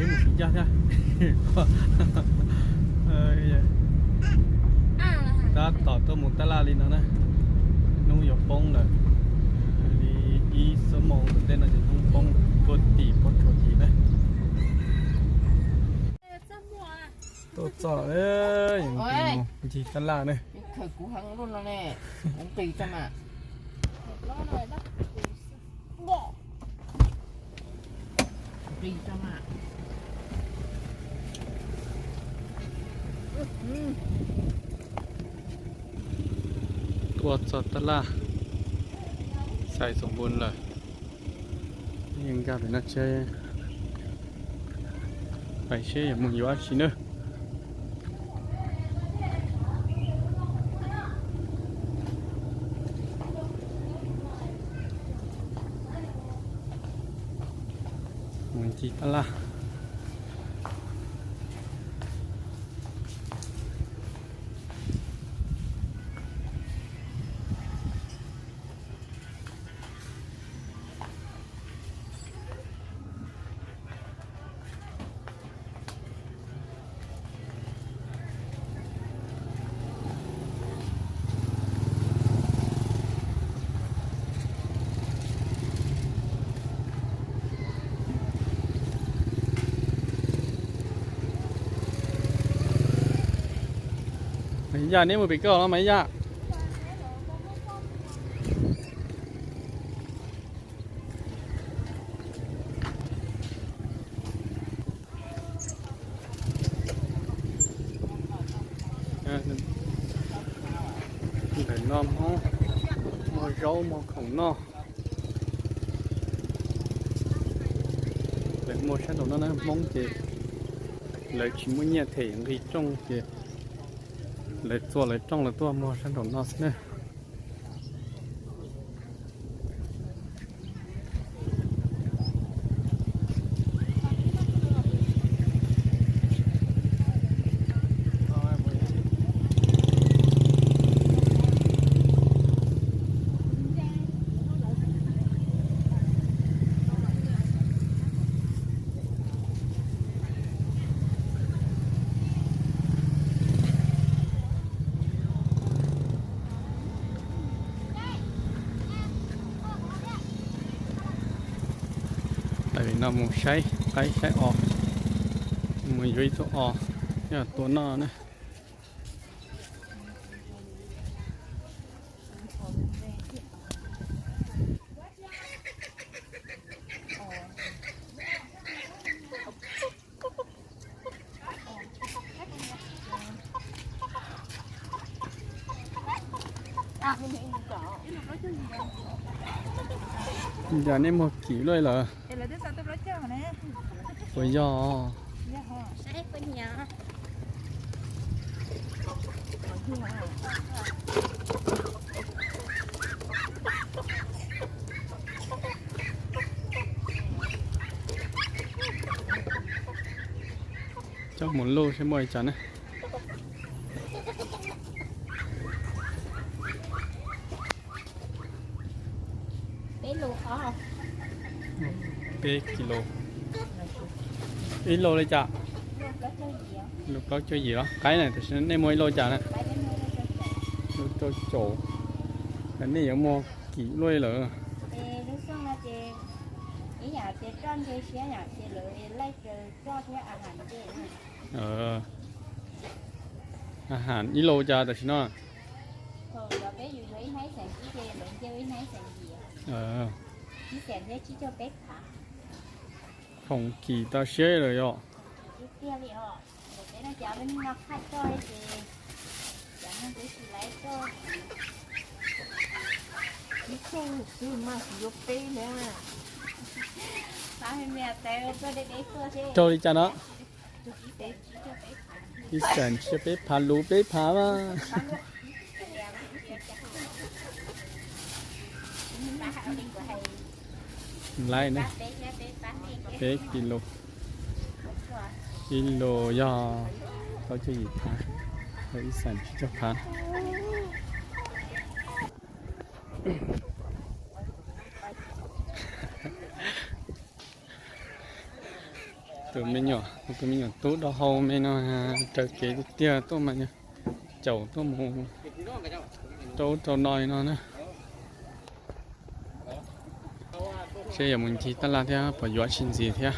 Peb mus tsis ncaj thiab. Tab tom tuaj mus tab laj li no na, hnub yuav poob lawm, li ib xuab moos ntawm tej no ces hnub poob puag tim pob tsuas tim na. Tuaj txog, ncig tab laj na. Tuaj txog tab laj, xais xoom npun lawm. Yeej nkag pem no tsheb, pais seb yuav mus yuav dab tsi na. Mus ncig tab laj. Mas Yaj, neb mus pem koj los Mas Yaj? Ntawm no Hmoob muag zaub muag khoom noj. Lawv muag sab nraum no na, Hmoob ces lawv tsis muaj nyiaj them nqi rooj ces lawv txua lawv rooj lawv tuaj muag sab nraum no xwb na. Tam sim no mus saib qaib saib os, mus yuav ib tug os, yog tua noj na. Cas nej muag kim luaj lawm? Puas yog? Coj mus luj seb muaj li cas na. Peb kis lus. Ib lus li cas? Lus plaub caug yim los? Qaib na, tam sim no nej muag ib lus cas na? Lus rau caum. Nej yuav muag kim luaj lawm? A ha, ib lus cas tam sim no? Khoom kim tau siab lawm yom. Raug li cas no? Ib xees tsiab peb phav, luv peb phav mas. Laiv ne, peb kis lus, ib lus yog plaub caug yim phav, ib xees tsib caug phav. Tus me nyuam, tus me nyuam tub dau hau me no raws kev tiag tiag tuaj mas caum tuaj mus rau ub rau no li no na. Seb yuav mus ncig tab laj thiab puas yuav tsis ntxiv thiab.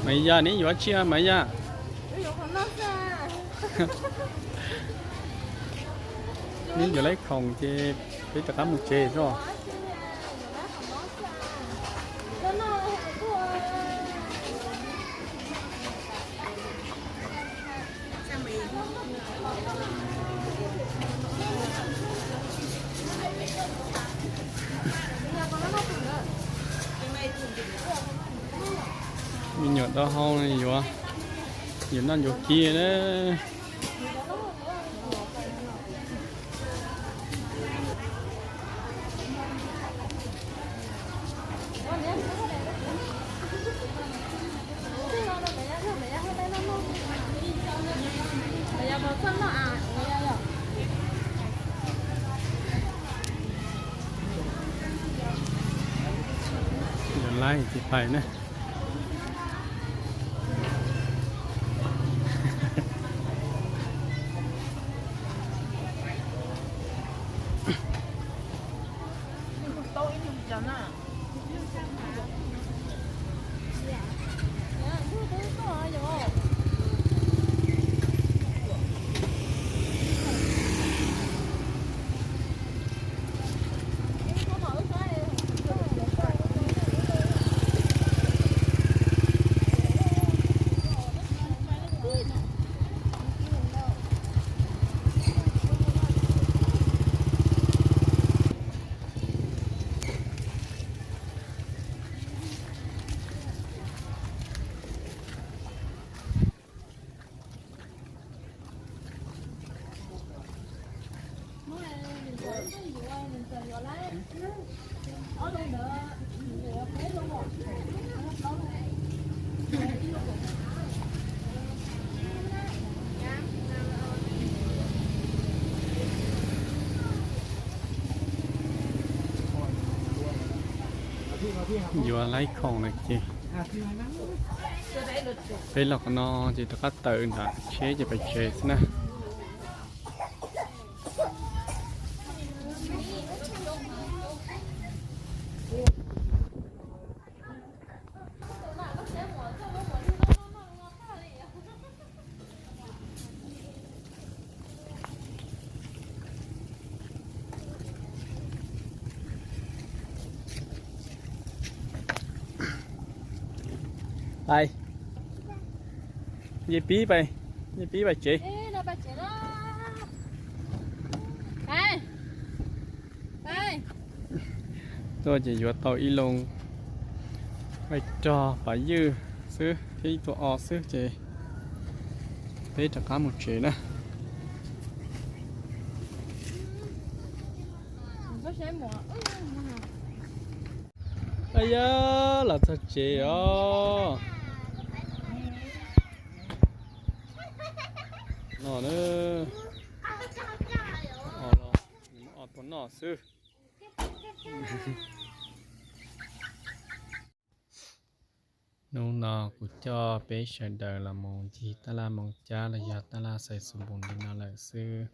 Maiv Yaj, neb yuav tsi Maiv Yaj? Neb yuav laib khoom ces peb rov qab mus tsev tso. Me nyuam dau hau yuav, yuav noj yuav kiag na. Yuav laib ces pais na. Yuav laib khoom lawm ces peb los qhov no ces rov qab tawm nram tsheb ces pais tsev xwb na. Pais, nce pib pais, nce pib pais tsev. Tuaj ces yuav tau ib loo vaij rog pav ywj xwb thiab ib tug o xwb ces peb rov qab mus tsev na. Yog los txog tsev os. No na, o los, o tuaj noj xwb. Hnub no kuv coj peb sawv daws los mus ncig tab laj Moos Cab los yog tab laj Xais Xus Npus li no lawm xwb.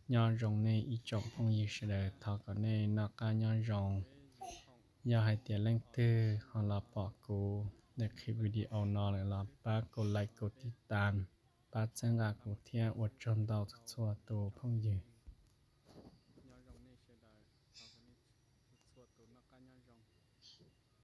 Nyob zoo nej ib tsoom phooj ywg sawv daws, thov kom nej noj qab nyob zoo. Yog hais tias leej twg ho los pom kuv daim clip video no lawm los pab kuv like, kuv tiv tas, pab txhawb nqa kuv thiab ua tsaug ntau txhua txhua tus phooj ywg.